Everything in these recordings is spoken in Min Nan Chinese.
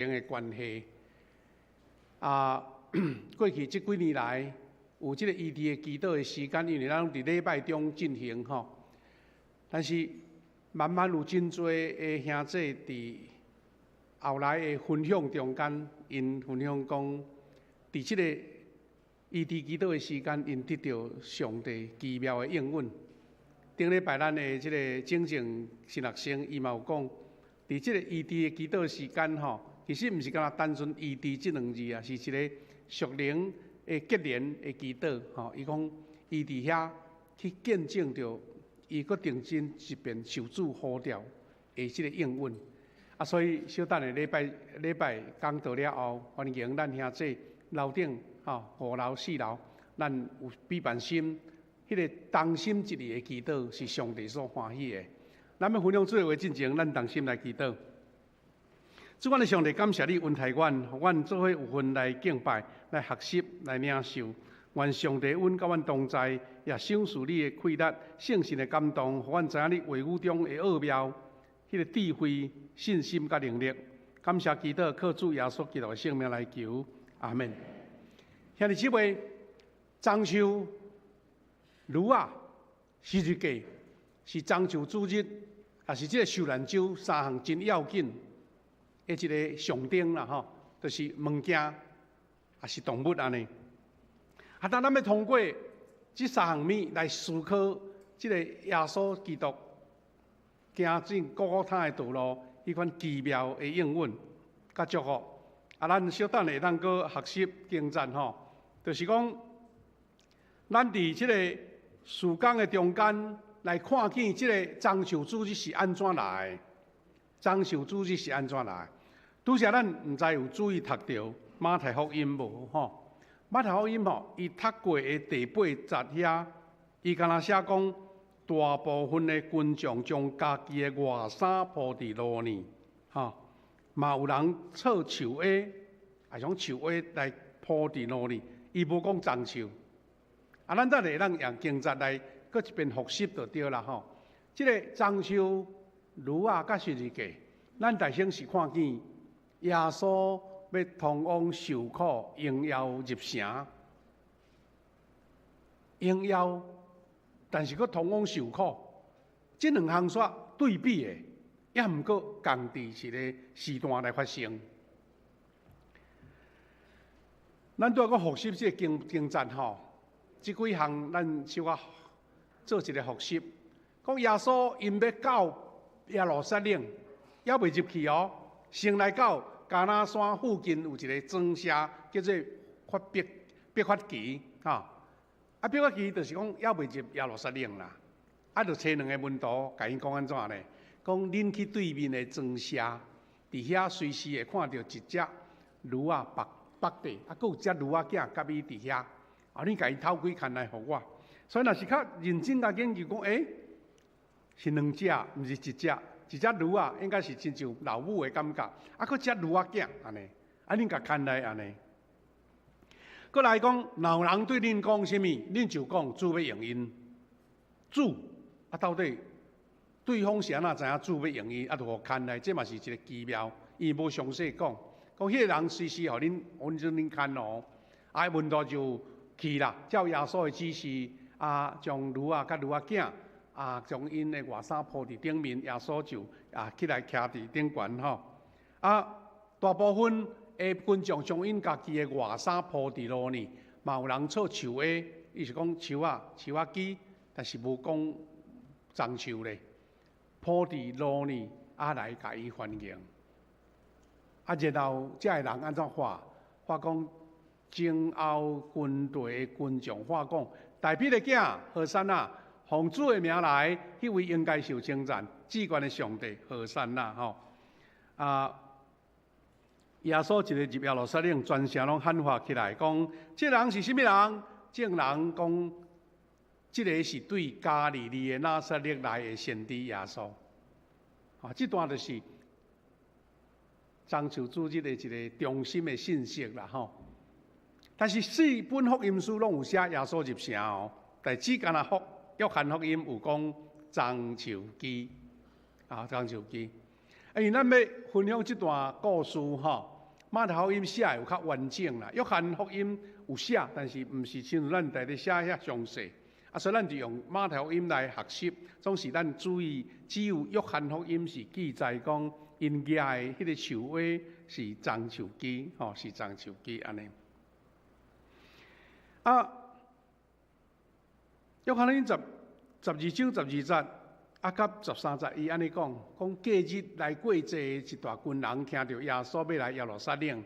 的關係。啊，過去這幾年來，有這個醫治的祈禱的時間，因為咱攏佇禮拜中進行吼。但是慢慢有真濟的兄弟佇後來的分享中間，𪜶分享講，佇這個醫治祈禱的時間，𪜶得著上帝奇妙的應允。頂禮拜咱的這個整正新學生，伊嘛有講，佇這個醫治的祈禱時間吼，其實毋是干焦單純醫治這兩字啊，是一個屬靈的結連的祈禱吼。伊講，伊佇遐去見證著，伊閣重新一遍受主呼召的這個應允。啊，所以小等下禮拜禮拜講道了後，歡迎咱兄弟樓頂吼五樓四樓，咱有比辦心，彼個同心一意的祈禱是上帝所歡喜的。咱欲分享主的話進前，咱同心來祈禱。主，阮的上帝，感謝你恩待阮，予阮做伙有份來敬拜、來學習、來領受。願上帝阮佮阮同在，也賞賜你的氣力、聖神的感動，予阮知影你話語中的奧妙，彼個智慧、信心佮能力。感謝祈禱，靠主耶穌基督的聖名來求，阿門。兄弟姊妹，棕樹、驢仔、十字架是棕樹主日，也是這個受難週三項真要緊的一個象徵啦，吼，就是物件，抑是動物按呢。啊，當咱欲通過這三項物來思考這個耶穌基督行進各各他的道路，彼款奇妙的應允佮祝福。啊，咱小等下會當閣學習經節吼，就是講，咱佇這個事工的中間來看見這個棕樹主日是按怎來的，棕樹主日是按怎來的？拄才咱毋知有注意讀著馬太福音無吼？馬太福音吼，伊讀過的第八節遐，伊敢若寫講，大部分的群眾將家己的外衫鋪佇路呢，吼，嘛有人搓樹葉，啊，用樹葉來鋪佇路呢。伊無講棕樹。啊，咱等下會當用經節來閣一遍復習就對啦吼。這個棕樹、驢仔佮十字架，咱大先是看見耶穌欲通往受苦、榮耀入城，榮耀，但是閣通往受苦，這兩項煞對比的，也毋過仝佇一個時段來發生。咱拄仔閣復習這個經經節吼，這幾項咱小可做一個復習。講耶穌𪜶欲到耶路撒冷，猶未入去哦，先來到迦拿山附近有一個莊舍，叫做法伯伯法其，吼。啊，伯法其就是講猶未入耶路撒冷啦。啊，就揣兩个門徒，共𪜶講按怎咧？講恁去對面的莊舍，佇遐隨時會看著一隻驢仔縛縛著，啊，閣有隻驢仔囝佮伊佇遐。啊，恁共伊透開牽來予我。所以若是較認真共研究講，欸，是兩隻，毋是一隻。一隻驢仔應該是親像老母的感覺，啊，閣隻驢仔囝按呢，啊，恁共牽來按呢。閣來講，若有人對恁講啥物，恁就講主欲用𪜶。主啊，到底對方是按怎知影主欲用伊？啊，就予牽來，這嘛是一個奇妙。伊無詳細講，講彼個人隨時予恁，阮陣恁牽哦。啊，門徒就去啦，照耶穌的指示，啊，將驢仔佮驢仔囝。啊，將𪜶的外衫鋪佇頂面，耶穌就啊起來徛佇頂懸吼。啊，大部分的群眾將𪜶家己的外衫鋪佇路呢，嘛有人搓樹葉，伊是講樹仔、樹仔枝，但是無講棕樹咧，鋪佇路呢，啊來共伊歡迎。啊，然後遮的人按怎喊？喊講前後軍隊的群眾喊講，大衛的囝和散那。奉主的名來，彼位應該受稱讚，至懸的上帝和散那吼。啊，耶穌一个入耶路撒冷，全城攏喊話起來，講：這人是啥物人？眾人講，這个是對加利利的拿撒勒來的先知耶穌。啊，這段就是棕樹主日的一個中心的信息啦，吼。但是四本福音書攏有寫耶穌入城哦，但只干焦福。約翰福音有講棕樹枝，啊，棕樹枝。因為咱欲分享這段故事吼，馬太福音寫的有較完整啦，約翰福音有寫，但是毋是親像咱佇咧寫遐詳細。啊，所以咱就用馬太福音來學習。總是咱注意，只有約翰福音是記載講，𪜶舉的彼個樹葳是棕樹枝，吼，是棕樹枝按呢。啊，約翰福音12章12節，啊，佮13節，伊按呢講，講隔日來過節的一大群人，聽著耶穌欲來耶路撒冷，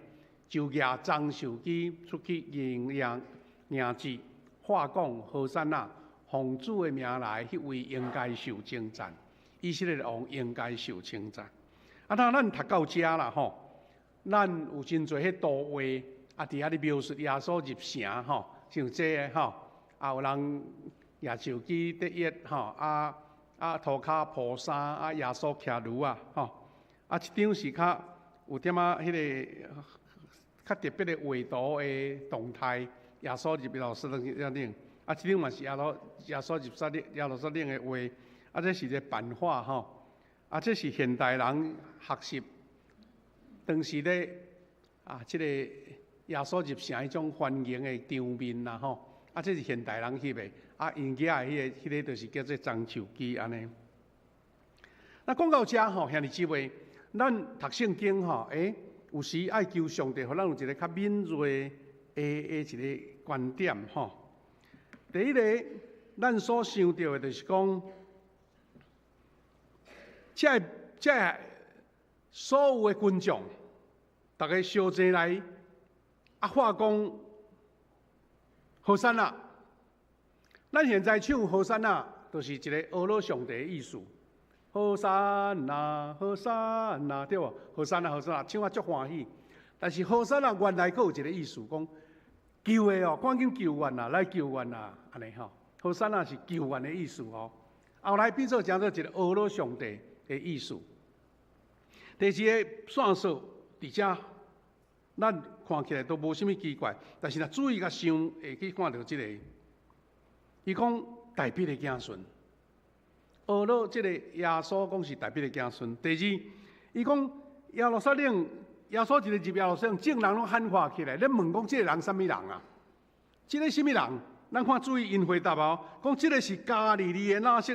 就舉棕樹枝出去迎迎迎接，喊講和散那，奉主的名來，彼位應該受稱讚。以色列王應該受稱讚。啊，那咱讀到遮啦吼，咱有真濟彼圖畫，啊，佇遐咧描述耶穌入城吼，像這个吼，啊，有人舉樹枝得意吼，啊。啊，塗跤鋪衫，啊，耶穌騎驢仔，吼，啊，這張是較有點仔彼个較特別的畫圖的動態，耶穌入耶路撒冷，啊，這張嘛是耶穌入撒冷耶路撒冷的畫，啊，這是一個版畫吼，啊，這是現代人學習當時咧啊，這个耶穌入城彼種歡迎的場面啦，吼，啊，這是現代人翕的。啊，𪜶舉的彼个就是叫做棕樹枝按呢。那講到遮吼，兄弟姊妹，咱讀聖經吼，有時愛求上帝，予咱有一個較敏銳的一個觀點吼。第一個，咱所想著的就是講，這所有的群眾，逐家相齊來，啊，喊講和散那。咱現在唱和散那，就是一个阿羅上帝的意思。和散那，和散那，對無？和散那，和散那，唱啊足歡喜。但是和散那原來閣有一个意思，講求的哦，趕緊求援啊，來求援啊，按呢吼。和散那是求援的意思哦。後來變做成做一个阿羅上帝的意思。第二个線索佇遮，咱看起來都無啥物奇怪，但是若注意共想，會去看著這个。伊講大衛的子孫，呵咾這个耶穌講是大衛的子孫。第二，伊講耶路撒冷，耶穌一个入耶路撒冷，眾人攏喊話起來，咧問講這个人啥物人啊？這个啥物人？咱看注意𪜶回答哦，講這个是加利利的拿撒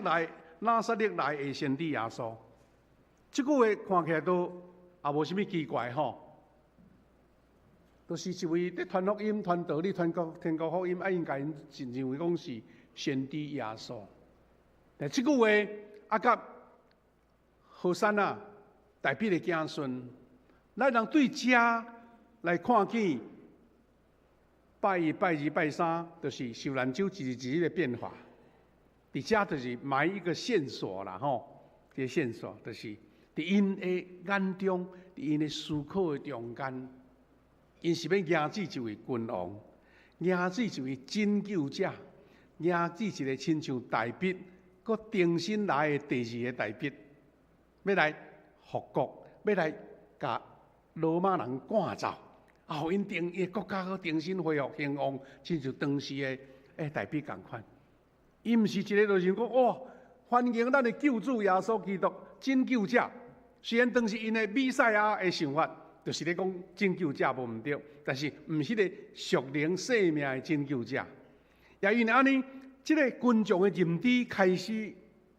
勒來的先知耶穌。這句話看起來都也無啥物奇怪吼，就是一位佇傳福音、傳道理、傳國天國福音，啊，𪜶共𪜶認為講是先知耶穌。但這句話啊，佮和散那大衛的子孫，咱人對遮來看見拜一、拜二、拜三，就是受難週一日一日的變化。佇遮就是埋一個線索啦，吼，這個線索就是佇𪜶的眼中，佇𪜶的思考的中間，𪜶是欲迎接一位君王，迎接一位拯救者，迎接一個親像大衛，閣重新來的第二個大衛，欲來復國，欲來共羅馬人趕走，啊，予𪜶定伊的國家閣重新恢復興旺，親像當時的大衛仝款。伊毋是一個就是講哇，歡迎咱的救主耶穌基督拯救者。雖然當時𪜶的彌賽亞的想法，就是咧講拯救者無毋對，但是毋是彼个屬靈生命的拯救者。也因為按呢，這个群眾的認知開始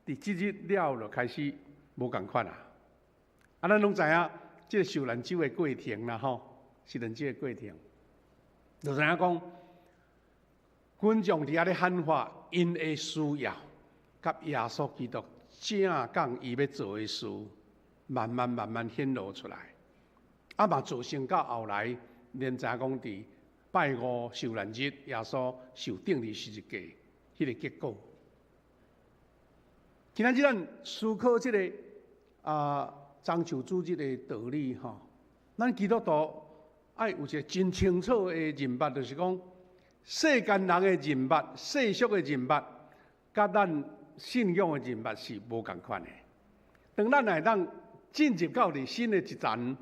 佇這日了就開始無仝款啊。啊，咱攏知影這个受難週的過程啦，吼，受難週的過程，就知影講群眾佇遐咧喊話，𪜶的需要，佮耶穌基督正講伊欲做的事，慢慢慢慢顯露出來。啊嘛造成到後來，連知影講佇拜五受難日，耶穌受釘佇十字架，彼个結果。今仔日咱思考這个棕樹主日的道理吼，咱基督徒愛有一个真清楚的認捌，就是講世間人的認捌、世俗的認捌，佮咱信仰的認捌是無仝款的。當咱會當進入到佇新的一層，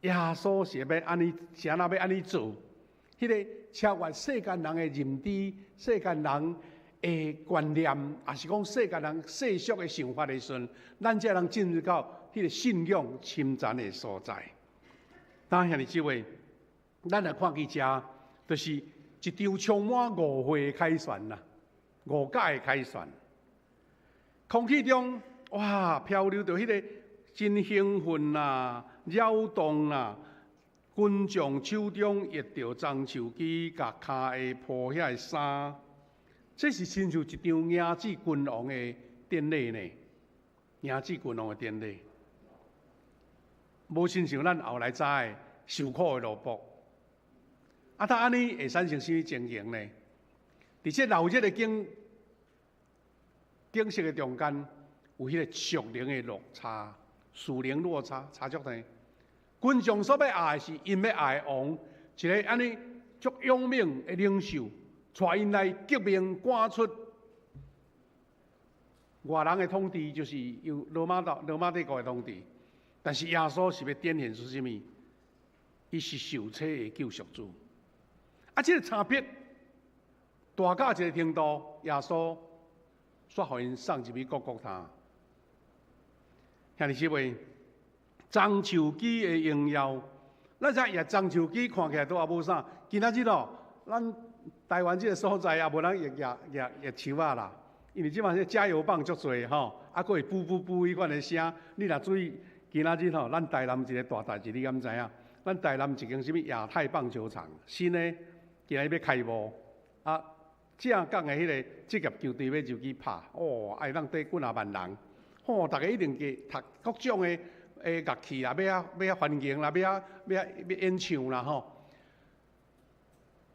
耶穌是欲按呢，是按怎欲按呢做？彼个超越世間人的認知、世間人的觀念，抑是講世間人世俗的想法的時陣，咱才能進入到彼彼个信仰深層的所在。當兄弟姊妹，咱來看見遮，就是一場充滿誤會的凱旋啦，誤解的凱旋。空氣中哇，飄流著彼个真興奮啦、擾動啦，群眾手中挹著棕樹枝，共跤下鋪遐的衫，這是親像一場迎接君王的典禮呢，迎接君王的典禮，無親像咱後來知的受苦的奴僕。啊，他按呢會產生啥物情形呢？佇這鬧熱的景色的中間，有彼个屬靈的落差，屬靈落差差足大。群眾所欲愛的是𪜶欲愛的王，一个按呢足勇猛的領袖，帶𪜶來革命，趕出外人的統治，就是由羅馬帝國的統治。但是耶穌是欲展現出啥物？伊是受差的救贖主。啊，這个差別大到一个程度，耶穌煞予𪜶送入去各各他。兄弟姊妹，棕樹枝的榮耀，咱知影棕樹枝看起來都也無啥。今仔日咯，咱台灣這个所在也無人會舉樹仔啦，因為這擺這加油棒足濟吼，啊，閣會噗噗噗彼款的聲。你若注意，今仔日吼，咱台南一个大代誌，你敢知影？咱台南一間啥物亞太棒球場，新的，今日欲開幕，啊，正港的彼个職業球隊欲入去拍，哦，會當缀幾若萬人，吼，逐家一定去讀各種的樂器啦，欲遐欲遐歡迎啦，欲遐欲遐欲演唱啦吼。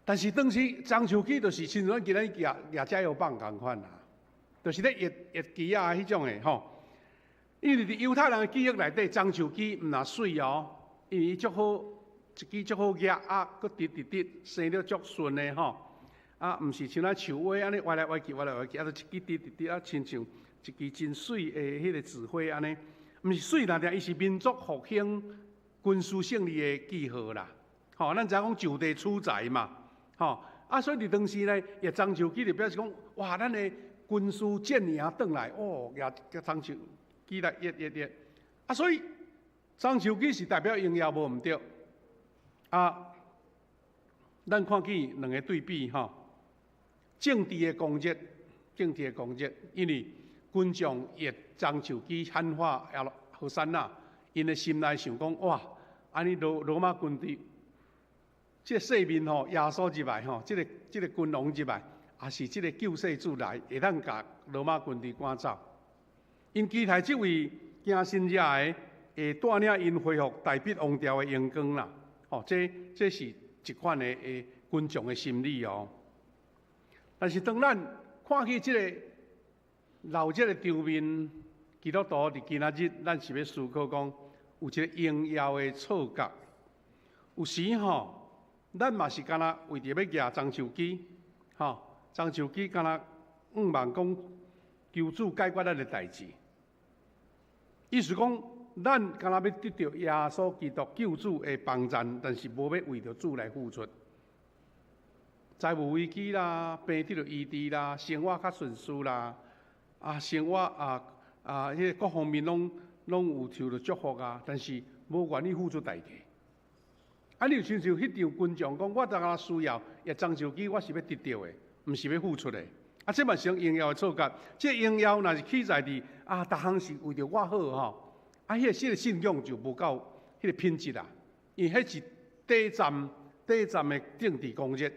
但是當時棕樹枝就是親像咱今仔日舉加油棒仝款啦，就是咧挹挹旗仔彼種的吼。因為佇猶太人的記憶內底，棕樹枝毋若媠哦，因為伊足好一支足好舉啊，閣直直直生得足順的吼。啊，毋是像咱樹葳按呢歪來歪去，歪來歪去，啊，就一支直直直啊，親像一支真媠的彼個紙花按呢。毋是媠，但伊是民族復興、軍事勝利的記號啦。吼，咱知影講就地取材嘛。吼，啊，所以佇當時呢，挹棕樹枝就表示講，哇，咱的軍事戰贏轉來，哦，舉舉棕樹枝來挹挹挹。啊，所以棕樹枝是代表榮耀，無毋對。啊，咱看見兩个對比吼，政治的光熱，政治的光熱，因為群眾挹棕樹枝喊話和散那，𪜶的心內想講，哇，按呢羅馬軍隊，這个世面吼，耶穌入來吼，這个君王入來，抑是這个救世主來，會當共羅馬軍隊趕走。𪜶期待這位行神跡的，會帶領𪜶恢復大衛王朝的榮光啦。吼，這是一款的群眾的心理哦。但是當咱看見這個鬧熱的場面，基督徒佇今仔日，咱是欲思考講，有一个榮耀的錯覺。有時吼，咱嘛是敢若為著欲舉棕樹枝，吼，棕樹枝敢若向望講求主解決咱的代誌。意思講，咱敢若欲得著耶穌基督救主的幫贊，但是無欲為著主來付出。財務危機啦，病得著醫治啦，生活較順遂啦，啊，生活啊啊，彼個各方面攏有受著祝福啊，但是無願意付出代價。啊，你就親像彼場群眾講，我當下需要挹棕樹枝，我是欲得著的，毋是欲付出的。啊，這嘛是榮耀的錯覺。這榮耀若是起在佇啊，逐項是為著我好吼，啊，彼個信仰就無夠彼個品質啦。因為彼是短暫的政治光熱。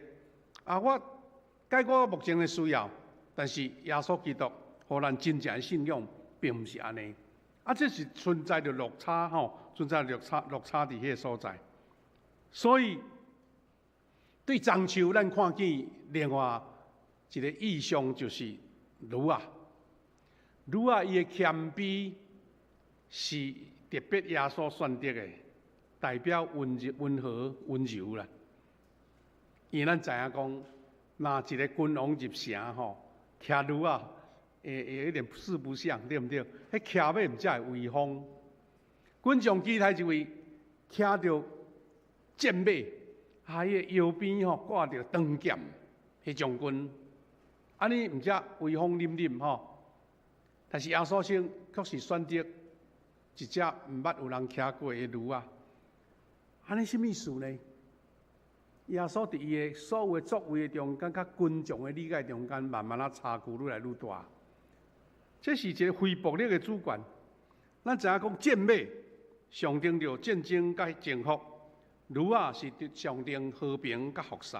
啊，我解決我目前的需要，但是耶穌基督予咱真正的信仰，並毋是按呢。啊，這是存在著落差吼，存在落差佇彼个所在。所以對棕樹，咱看見另外一个意象，就是驢仔。驢仔伊的謙卑是特別耶穌選擇的，代表溫柔、溫和、溫柔啦。因為咱知影講，若一个君王入城吼，騎驢仔，會有點四不像，對毋對？彼騎馬毋才會威風。群眾期待一位騎著戰馬，啊，伊个腰邊吼掛著長劍，彼將軍，按呢毋才威風凜凜吼。但是耶穌先確實選擇一隻毋捌有人騎過的驢仔。按呢啥物意思呢？耶穌佇伊的所有的作為的中間，佮群眾的理解中間，慢慢仔差距愈來愈大。這是一個非暴力的主權。咱知影講戰馬象徵著戰爭佮征服，驢仔是象徵和平佮服侍。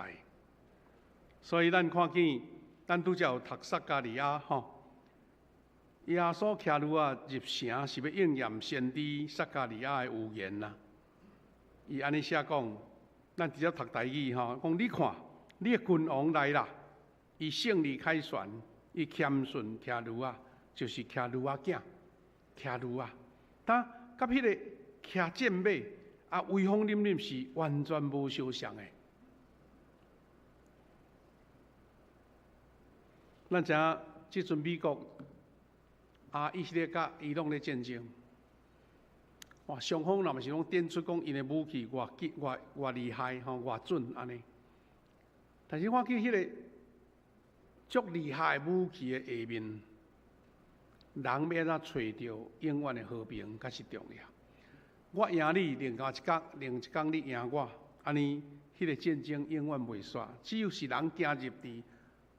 所以咱看見，咱拄才有讀撒迦利亞吼，耶穌騎驢仔入城是欲應驗先知撒迦利亞的預言啦。伊按呢寫講，咱直接讀台語吼，講你看，你的君王來啦，伊勝利凱旋，伊謙遜騎驢仔，就是騎驢仔囝，騎驢仔，但佮彼個騎戰馬啊，威風凜凜是完全無相像的。咱知影，這陣美國啊，以色列佮伊朗咧戰爭，哇，雙方若毋是攏展出講𪜶的武器偌緊、偌偌厲害吼、偌準按呢。但是我見彼個足厲害武器的下面，人欲按怎揣著永遠的和平，較是重要。我贏你，另外一工，另一工你贏我，按呢，彼個戰爭永遠袂煞。只有是人行入佇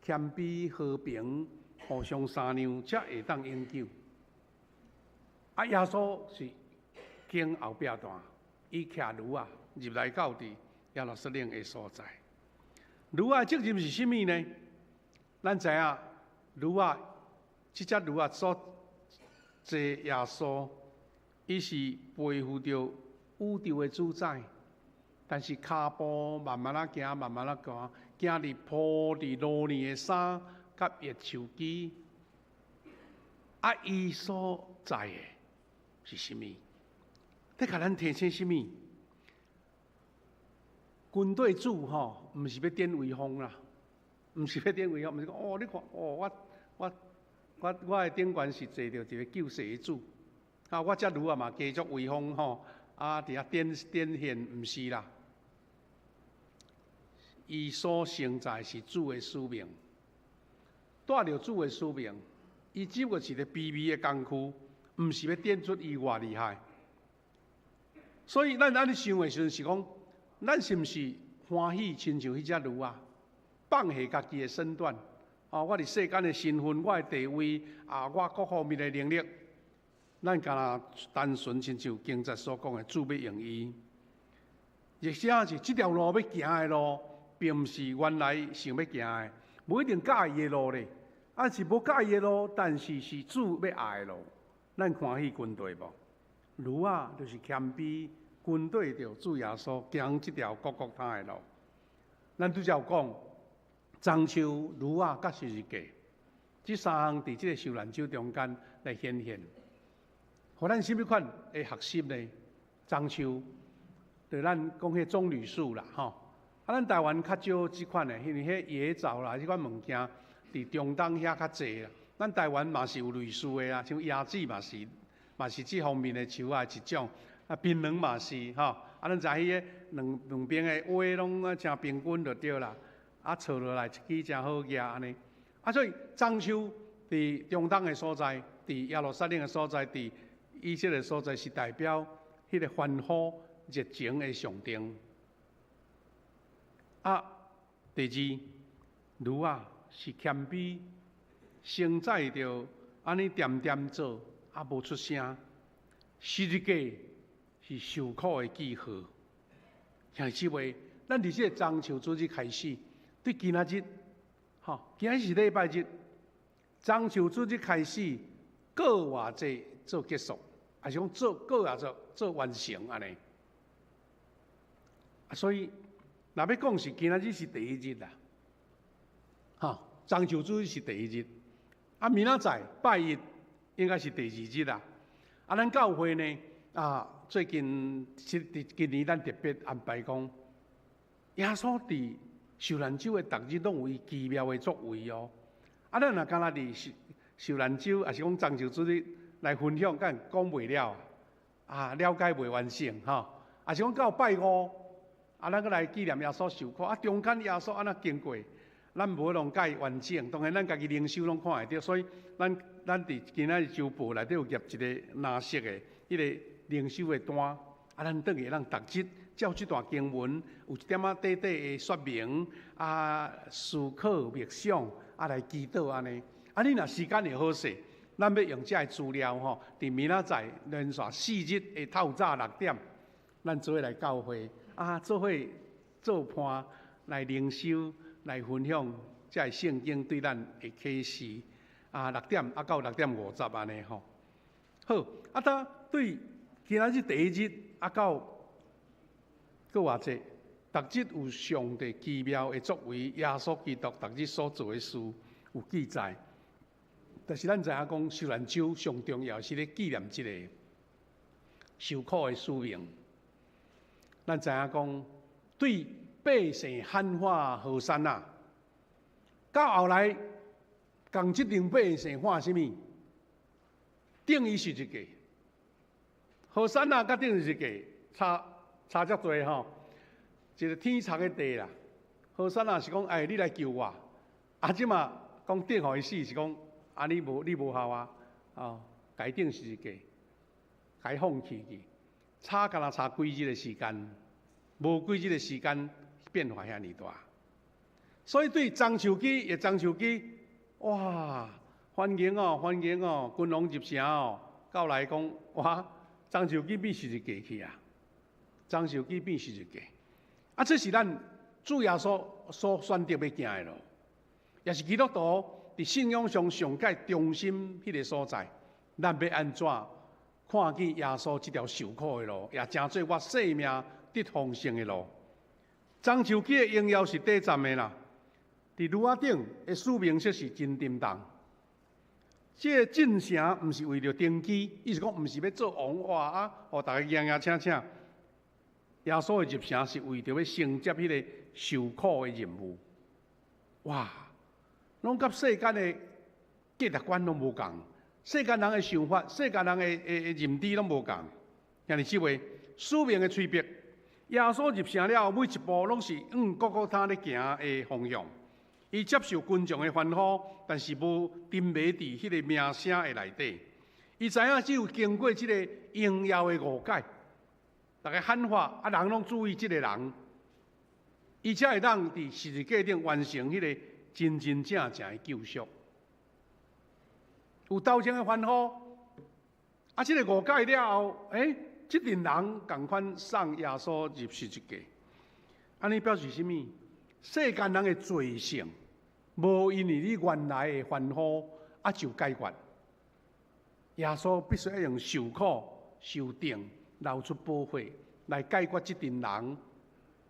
謙卑和平、互相相讓，才會當永久。啊，耶穌是經後壁段，伊騎驢仔入來到佇耶路撒冷的所在。驢仔的責任是啥物呢？咱知影，驢仔，這隻驢仔所坐耶穌，伊是背負著宇宙的主宰，但是跤步慢慢仔行，慢慢仔行，行佇鋪佇蘆蘼的衫佮葉樹枝。啊，伊所載的是啥物？咧共咱提醒啥物？軍隊主吼，毋是欲展威風啦，毋是欲展威風，毋是講哦，你看哦，我我我我的頂懸是坐著一個救世的主，啊，我這驢仔嘛加足威風吼，啊，佇遐展展現，毋是啦。伊所承載是主的使命，帶著主的使命，伊只不過是一個卑微的工具，毋是欲展出伊偌厲害。所以咱按呢想的時陣是講，咱是毋是歡喜親像彼隻驢仔，放下家己的身段？啊，我佇世間的身份、我的地位啊，我各方面的能力，咱敢若單純親像經節所講的，主欲用伊，或者是這條路欲行的路，並毋是原來想欲行的，無一定佮意的路咧。啊，是無佮意的路，但是是主欲愛的路，咱歡喜跟綴無？驢仔就是謙卑，跟綴著主耶穌行這條各各他的路。咱拄才有講，樟樹、驢仔佮十字架，這三項佇這個受難週中間來顯現。予咱啥物款的學習呢？樟樹，就咱講彼棕櫚樹啦，吼。啊，咱台灣較少這款的，因為彼椰棗啦，這款物件佇中東遐較濟啦。咱台灣嘛是有類似的啊，像椰子嘛是，嘛是這方面的樹仔一種。啊，檳榔嘛是吼。啊，咱知彼个兩兩邊的花攏啊誠平均就對啦。啊，錯落來一支誠好額按呢。啊，所以樟樹佇中東的所在，佇耶路撒冷的所在，佇以色列所在，是代表彼個歡呼熱情的象徵。啊，第二，驢仔是謙卑，承載著按呢恬恬做，啊無出聲。十字架是受苦的記號。兄弟姊妹，咱佇這個樟樹主日開始，對今仔日，吼，今仔日是禮拜日，樟樹主日開始，過活節做結束，抑是講做過活節做完成按呢。啊，所以若欲講是今仔日是第一日啦，吼，樟樹主日是第一日，啊，明仔載拜一應該是第二日啦。啊，咱教會呢，啊，最近這今年咱特別安排講，耶穌佇受難週的逐日攏有伊奇妙的作為哦。啊，咱若敢若佇受受難週，抑是講樟樹主日來分享，敢講袂了啊，了解袂完成吼。抑是講到拜五，啊，咱閣來紀念耶穌受苦，啊，中間耶穌按怎經過，咱無攏介完整，當然咱家己靈修攏看會著，所以咱咱佇今仔日週報內底有挾一个藍色的。彼个靈修的單，啊，咱轉去會當逐日照這段經文，有一點仔短短的說明，啊，思考默想，啊，來祈禱按呢。啊，你若時間會好勢，咱欲用這个資料吼，佇明仔載連續4日的透早6點，咱做伙來教會，啊，做伙做伴來靈修，來分享這个聖經對咱的啟示。啊，六點啊到6點50按呢吼。好，啊，當對今仔日第一日啊到閣偌濟，逐日有上帝奇妙的作為，耶穌基督逐日所做的事有記載。但是咱知影講，受難週上重要是咧紀念這个受苦的使命。咱知影講，對百姓喊話和散那，到後來，仝這陣百姓喊啥物？釘伊十字架，和散那佮釘十字架差差遮濟吼，一个天差的地啦。和散那是講，欸，你來救我，啊，這馬講釘予伊死是講，啊，你無效啊，哦，共伊釘十字架，共伊放棄去，差敢若差幾日的時間，無幾日的時間變化遐爾大，所以對樟樹枝的樟樹枝，哇，歡迎哦，歡迎哦，君王入城哦，到來講，哇，樟樹枝變十字架去啊，樟樹枝變十字架，啊，這是咱主耶穌所選擇欲行的路，也是基督徒佇信仰上上蓋中心彼个所在。咱欲按怎看見耶穌這條受苦的路，也成做我生命得豐盛的路。樟樹枝的榮耀是短暫的啦，佇驢仔頂的使命卻是真沉重。這个進城毋是為著登基，意思講毋是欲做王哇啊，予逐家迎迎請請。耶穌的入城是為著欲承接彼个受苦的任務。哇，攏佮世間的價值觀攏無仝，世間人的想法、世間人的認知攏無仝。兄弟姊妹，使命的催逼，耶穌入城了後，每一步攏是向各各他咧行的方向。伊接受群眾的歡呼，但是無沉迷佇彼个名聲的內底。伊知影只有經過這个榮耀的誤解，逐家喊話，啊，人攏注意這个人，伊才會當佇十字架頂完成彼个真真正正的救贖。有頭前的歡呼，啊，這个誤解了後，欸，這陣人仝款送耶穌入十字架，按呢表示啥物？世間人的罪性，無因為你原來的歡呼啊就解決。耶穌必須愛用受苦、受釘、流出寶血來解決這陣人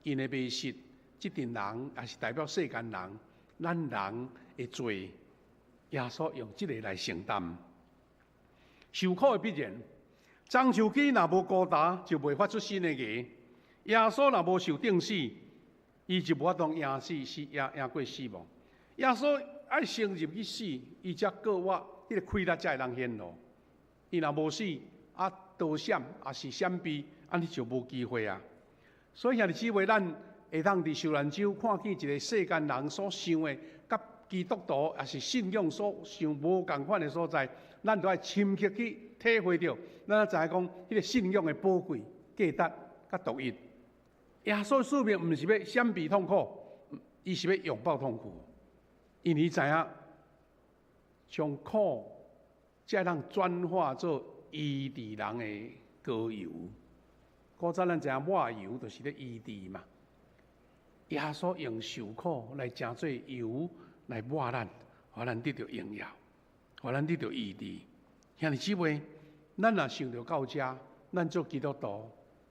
𪜶的迷失。這陣人也是代表世間人，咱人的罪。耶穌用這个來承擔受苦的必然。樟樹枝若無孤焦，就袂發出新的芽。耶穌若無受釘死，伊就無法度贏死，死贏贏過死亡。耶穌愛先入去死，伊才過活，彼个氣力才會當顯露。伊若無死，啊，逃閃，抑是閃避，按呢就無機會啊。所以兄弟姊妹，咱會當佇受難週看見一个世間人所想的，佮基督徒抑是信仰所想無仝款的所在，咱都愛深刻去體會著，咱才知影講彼个信仰的寶貴、價值佮獨一。耶穌使命毋是欲閃避痛苦，伊是欲擁抱痛苦，因為伊知影將苦才通轉化做醫治人的膏油。古早咱知影抹油就是咧醫治嘛。耶穌用受苦來成做油來抹咱，予咱得著榮耀，予咱得著醫治。兄弟姊妹，咱若想著到遮，咱做基督徒，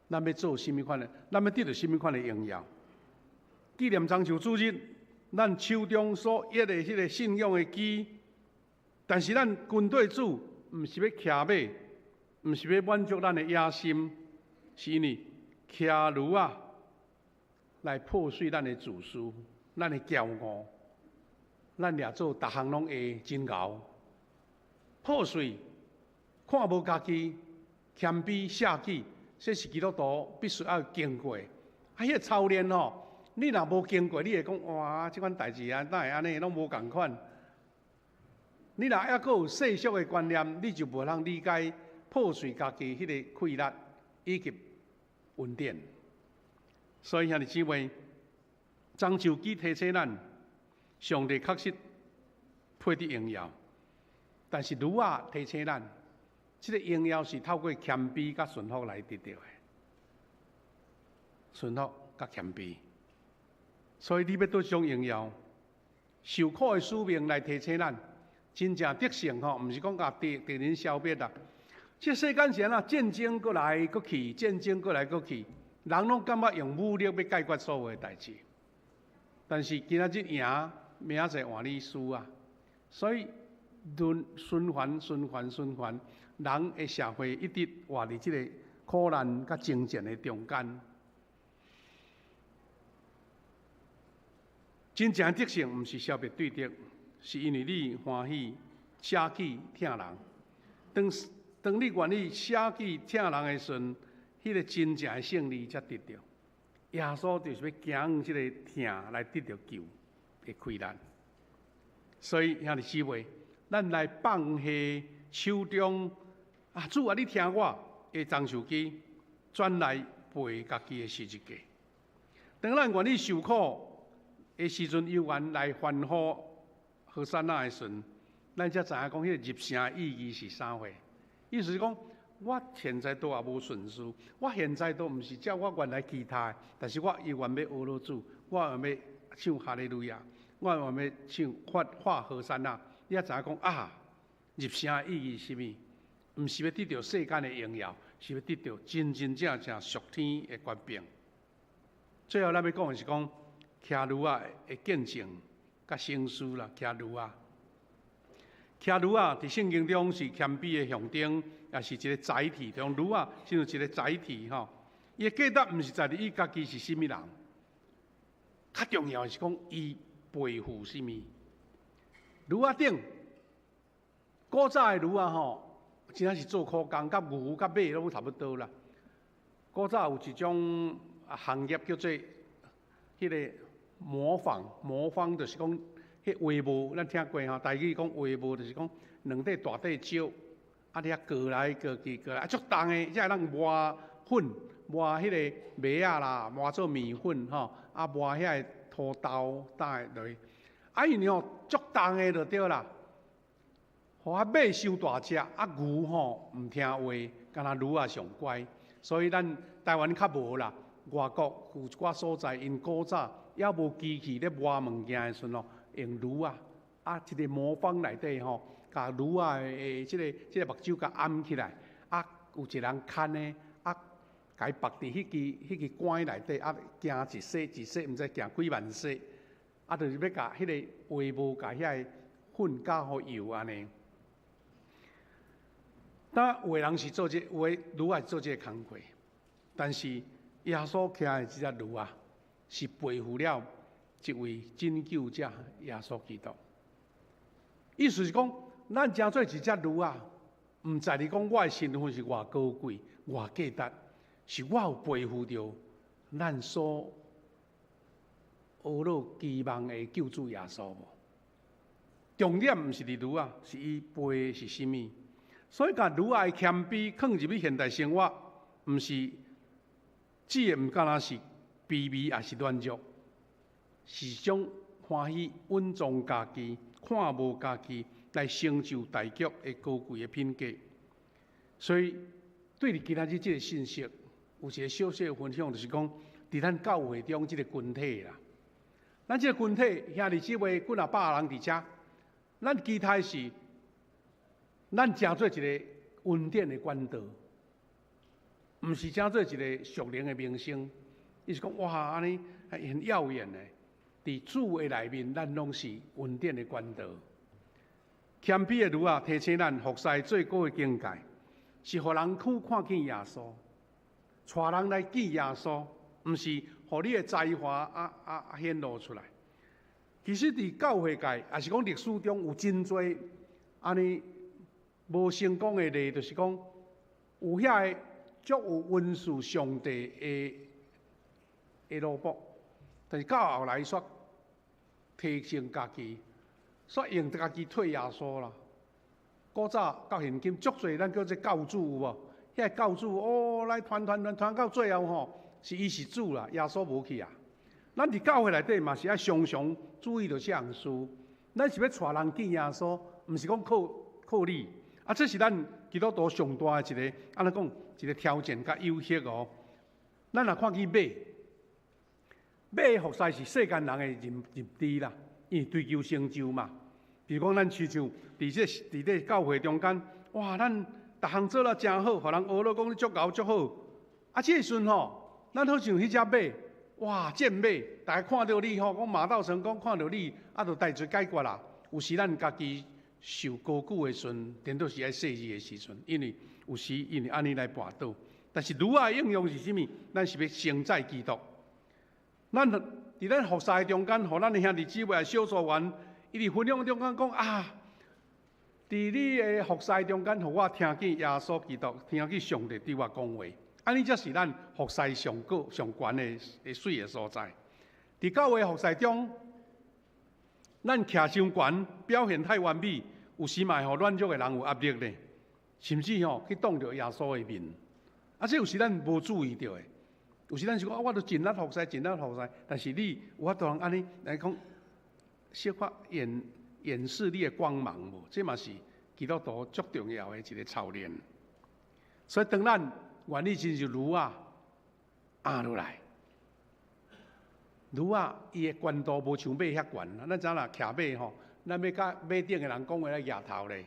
咱欲做啥物款的？咱欲得著啥物款的榮耀？紀念樟樹主日，咱手中所握的彼个信仰的枝，但是咱跟綴主，毋是欲騎馬，毋是欲滿足咱的野心，是因為騎驢仔來破碎咱的自私，咱的驕傲，咱掠做逐項攏會真𠢕，破碎，看無家己，謙卑捨己。這是基督徒必須愛經過。啊，彼个操練吼，你若無經過，你會講哇，這款代誌啊，哪會按呢，攏無仝款。你若猶閣有世俗的觀念，你就無通理解破碎家己彼个氣力以及恩典。所以兄弟姊妹，棕樹枝提醒咱，上帝確實配得榮耀，但是驢仔提醒咱，這个榮耀是透過謙卑佮順服來得著的。順服佮謙卑，所以你欲得著榮耀，受苦的使命來提醒咱，真正得勝吼，毋是講共敵人消滅啦。這世間是按怎？戰爭閣來閣去，戰爭閣來閣去，人攏感覺用武力欲解決所有的代誌。但是今仔日贏，明仔載換你輸啊！所以輪循環、循環、循環，人的社會一直活佇這个苦難佮爭戰的中間。真正得勝毋是消滅對敵，是因為你歡喜捨己疼人。當當你願意捨己疼人的時陣，彼个真正的勝利才得著。耶穌就是欲經這个疼來得著救的快樂。所以兄弟姊妹，咱來放下手中啊，主啊，你聽我的棕樹枝，轉來背家己的十字架。當咱願意受苦的時陣，猶原來歡呼和散那的時陣，咱才知影講彼个入城的意義是啥貨。意思是講，我現在都也無順序，我現在都毋是照我原來期待，但是我猶原欲學主，我猶原欲唱哈利路亞，我猶原欲唱發發和散那。你才知影講啊，入城的意義是啥物？毋是欲得著世間的榮耀，是欲得著真真正正屬天的權柄。最後，咱欲講的是講騎驢仔的見證佮省思啦，騎驢仔。騎驢仔佇聖經中是謙卑的象徵，也是一个載體。像驢仔，親像一个載體吼。伊的價值毋是在於伊家己是啥物人，較重要的是講伊背負啥物。驢仔頂古早的驢仔吼，真正是做苦工，佮牛佮馬攏差不多啦。古早有一種行業叫做彼个磨坊，磨坊就是講。彼畫模，咱聽過吼，台語講畫模，就是講兩塊大塊石，啊，你遐過來過去過來，啊，足重的，才會當磨粉，磨彼个麥仔啦，磨做麵粉吼，啊，磨遐个土豆打落去，啊，因為吼足重的就對啦，予啊馬傷大隻，啊牛吼毋聽話，敢若驢仔上乖，所以咱台灣較無啦，外國有一寡所在，𪜶古早猶無機器咧磨物件的時陣吼。用驢仔，啊，一个磨坊內底吼，共驢仔的這个目睭共掩起來，啊，有一个人牽的，啊，共伊縛佇彼支竿內底，啊，行一逝一逝，毋知行幾萬逝，啊，就是欲共彼个畫模共遐个粉加予油按呢。當有的人是做這個，有的驢仔是做這个工課，但是耶穌騎的這隻驢仔，是背負了一位拯救者耶穌基督。意思是講，咱成做一隻驢仔，毋在於講我的身份是偌高貴、偌價值，是我有背負著咱所呵咾期望的救主耶穌無？重點毋是佇驢仔，是伊背的是啥物。所以，共驢仔的謙卑囥入去現代生活，毋是指的毋敢若是卑微，抑是軟弱。是將歡喜隱藏家己，看無家己，來成就大局的高貴的品格。所以，對佇今仔日這个信息，有一个小小的分享，就是講，佇咱教會中這个群體啦，咱這个群體兄弟姊妹幾若百人佇遮，咱期待是，咱成做一个恩典的管道，毋是成做一个屬靈的明星。伊是講哇，按呢很耀眼的。佇主的內面，咱攏是恩典的管道。謙卑的驢仔提醒咱，服侍最高的境界，是予人去看見耶穌，帶人來見耶穌，毋是予你的才華顯露出來。其實佇教會界，抑是講歷史中有真濟按呢無成功的例，就是講有遐个足有恩賜上帝的奴僕，但是到後來煞提升家己，煞用家己替耶穌啦。古早到現今足濟，咱叫做教主有無？遐個教主哦，來傳傳傳傳到最後吼，是伊是主啦，耶穌無去啊。咱佇教會內底嘛是愛常常注意著這項事。咱是欲帶人見耶穌，毋是講靠靠你。啊，這是咱基督徒上大的一個，按怎講，一個挑戰佮誘惑哦。咱若看見馬，馬服侍是世間人的認認知啦，因為追求成就嘛。比如講，咱親像佇這教會中間，哇，咱逐項做了誠好，予人學了講你足𠢕足好。啊，這個時陣吼，咱好像彼隻馬，哇，戰馬，逐家看著你吼，講馬到成功，看著你，啊，就代誌解決啦。有時咱家己受高舉的時陣，顛倒是愛細膩的時陣，因為有時因為按呢來跋倒。但是驢仔的應用是啥物？咱是欲承載基督。咱佇咱服侍中間，予咱的兄弟姊妹、小組員，伊佇分享中間講啊，佇你的服侍中間，予我聽見耶穌基督，聽見上帝對我講話。按呢才是咱服侍上高上懸的的媠的所在。佇教會服侍中，咱徛傷懸，表現太完美，有時嘛會予軟弱的人有壓力咧，甚至吼去擋著耶穌的面。啊，這有時咱無注意著的。有時咱是講啊，我都盡力服侍，盡力服侍，但是你有法度通按呢來講，小可掩掩飾你的光芒無？這嘛是基督徒足重要的一個操練。所以當咱願意親像驢仔壓落來，驢仔伊的懸度無像馬遐懸。咱知影啦，騎馬吼，咱欲佮馬頂的人講話來舉頭咧，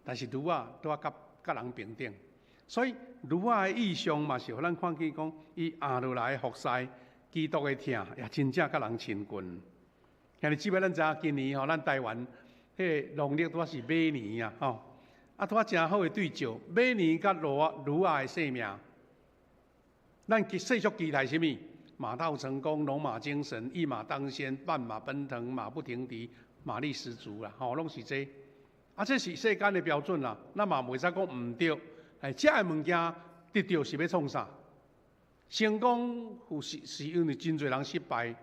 但是驢仔拄仔佮佮人平等。所以驢仔的意象嘛是予咱看見講，伊壓落來服侍基督的疼，也真正佮人親近。兄弟姊妹，咱知影今年吼，咱台灣彼個農曆拄仔是馬年啊，吼，啊拄仔誠好的對照，馬年佮驢驢仔的生命，咱世俗期待啥物？馬到成功、龍馬精神、一馬當先、萬馬奔騰、馬不停蹄、馬力十足啦，吼，攏是這。啊，這是世間的標準啦，咱嘛袂使講毋對。哎，這个物件得著是欲創啥？成功有是是因為真濟人失敗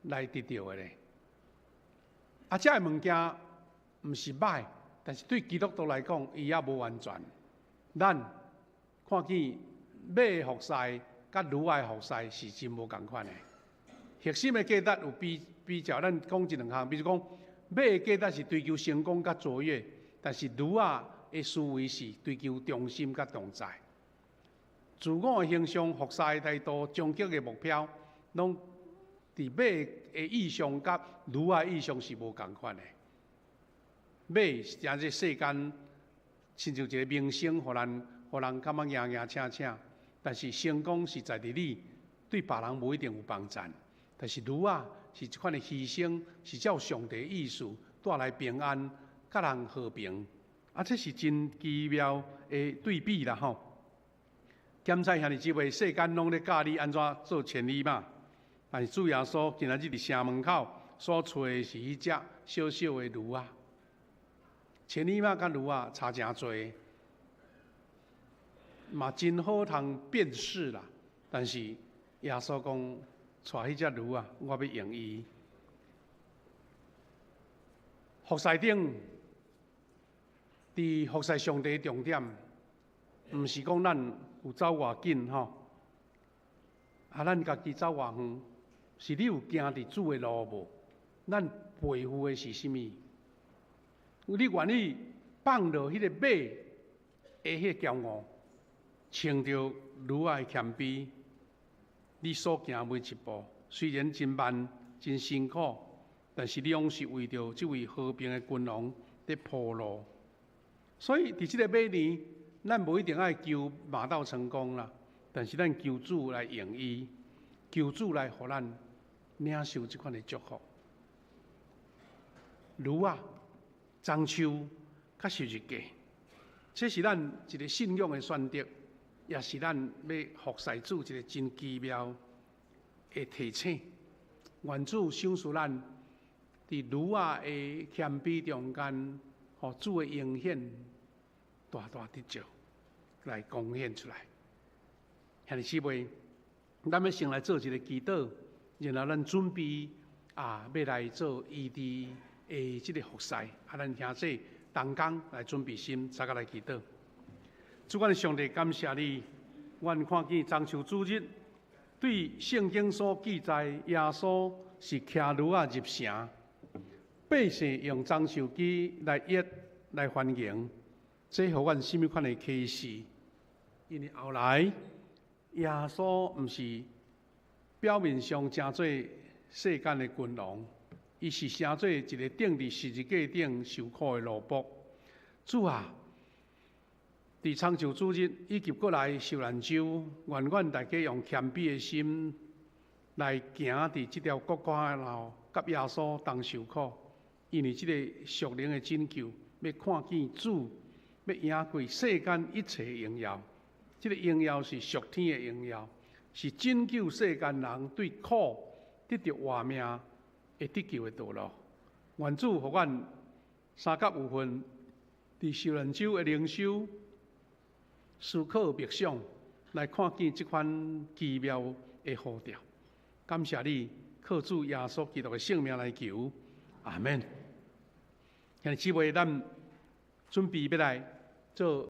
來得著的咧。啊，這个物件毋是歹，但是對基督徒來講，伊猶無完全。咱看見馬服侍佮驢仔服侍是真無仝款的。核心的價值有比比較，咱講一兩項，比如講馬的價值是追求成功佮卓越，但是驢仔的思維是追求忠心佮同在。自我的形象、服侍的態度、終極的目標，攏佇馬的意象佮驢仔的意象是無仝款的。馬是誠這世間，親像一個明星，予人感覺贏贏請請。但是成功是在佇你對別人無一定有幫贊。但是驢仔是這款的犧牲，是照上帝意思帶來平安，佮人和平。啊，這是真奇妙的對比啦吼。檢採兄弟姊妹，世間攏咧教你按怎做千里馬，但是主耶穌今仔日佇城門口所揣的是彼隻小小的驢仔。千里馬佮驢仔差誠濟，嘛真好通辨識啦。但是耶穌講，揣彼隻驢仔，我欲用伊。服侍頂，佇服侍上帝重點，毋是講咱有走偌緊吼，啊，咱家己走偌遠，是你有行佇主的路無？咱背負的是啥物？你願意放落彼個馬的彼個驕傲，穿著驢仔的謙卑，你所行每一步，雖然真慢、真辛苦，但是你攏是為著這位和平的君王佇鋪路。所以，佇這個馬年，咱無一定愛求馬到成功啦，但是咱求主來用伊，求主來予咱領受這款的祝福。驢仔、樟樹、佮十字架，這是咱一個信仰的選擇，也是咱欲服侍主一個真奇妙的提醒。願主賞賜咱佇驢仔的謙卑中間，予主的榮顯大大得著來貢獻出來。兄弟姊妹，咱欲先來做一個祈禱，然後咱準備啊，欲來做醫治的這個服侍。啊，咱兄弟同工來準備心，大家來祈禱。主，阮上帝感謝你，阮看見棕樹主日對聖經所記載，耶穌是騎驢仔入城，百姓用棕樹枝來掖來歡迎，這予阮啥物款的啟示？因為後來耶穌毋是表面上成做世間的君王，伊是成做一個釘佇十字架頂受苦的奴僕。主啊，佇棕樹主日以及過來受難週，願阮大家用謙卑的心來行佇這條各各仔的路，佮耶穌同受苦。因為這個屬靈的拯救，欲看見主，欲贏過世間一切榮耀。這個榮耀是屬天的榮耀，是拯救世間人對苦得著活命會得救的道路。願主予阮三甲有份，佇受難週的靈修、思考、默想，來看見這款奇妙的呼召。感謝你，靠主耶穌基督的聖名來求，阿門。兄弟姊妹，咱準備欲來做。